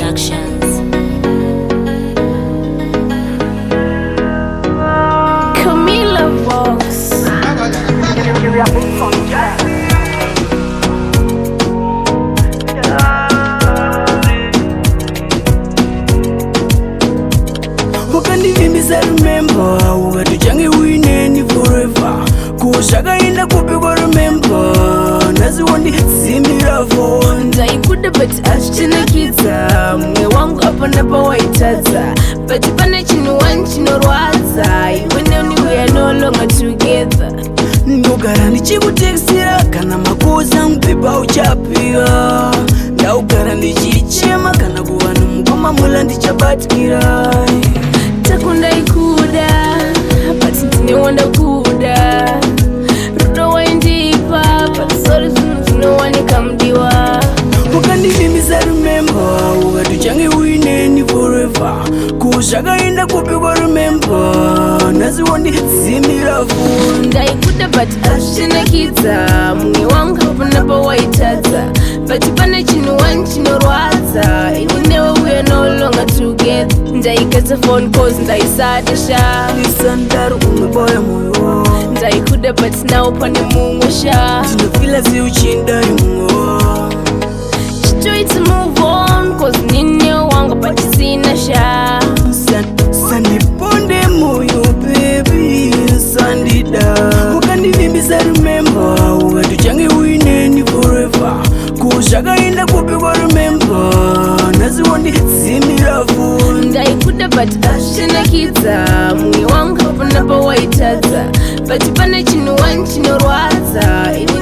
Productions. Camila Vox. Wakandivimbisa, remember, ukati change uineni forever. Ko zvakaenda kupi kwa, remember? Nhasi wondidzimira phone. Ndaikuda but hazvichinakidza. Mumwe wangu apana pawaitadza, but pane chinhu one chinorwadza: iwe neni, we are no longer together. Ndogara ndichikutekisira, kana makosa mupepa uchapiwa. Ndaugara ndichichema, kana kuvanhu mukwamamula ndichabatikira. Takundaikuda but ndine wandakuda. Rudo waindipa, but sorry, zvinhu zvinowanika, mudiwa. Wakandivimbisa, remember, ukati change uineni forever. Ko zvakaenda kupi kwa, remember? Nhasi wondidzimira phone. Ndaikuda but hazvichinakidza. Mumwe wangu hapana pawaitadza, but pane chinhu one chinorwadza: ini newe, we are no longer together. Ndaikata phone cause ndaisada sha. Isandaro, unobaya moyo. Ndaikuda but now pane mumwe sha. Ndinofila seuchindai mumwe. Chitoita move on, 'cause nini wanga pachisina sha. Sandiponde moyo, baby, sandida. Wakandivimbisa, remember, ukati change uineni forever. Ko zvakaenda kupi kwa, remember? Nhasi wondidzimira phone. Ndaikuda but hazvichinakidza. Mumwe wangu hapana pawaitadza, but pane chinhu one chinorwadza, ini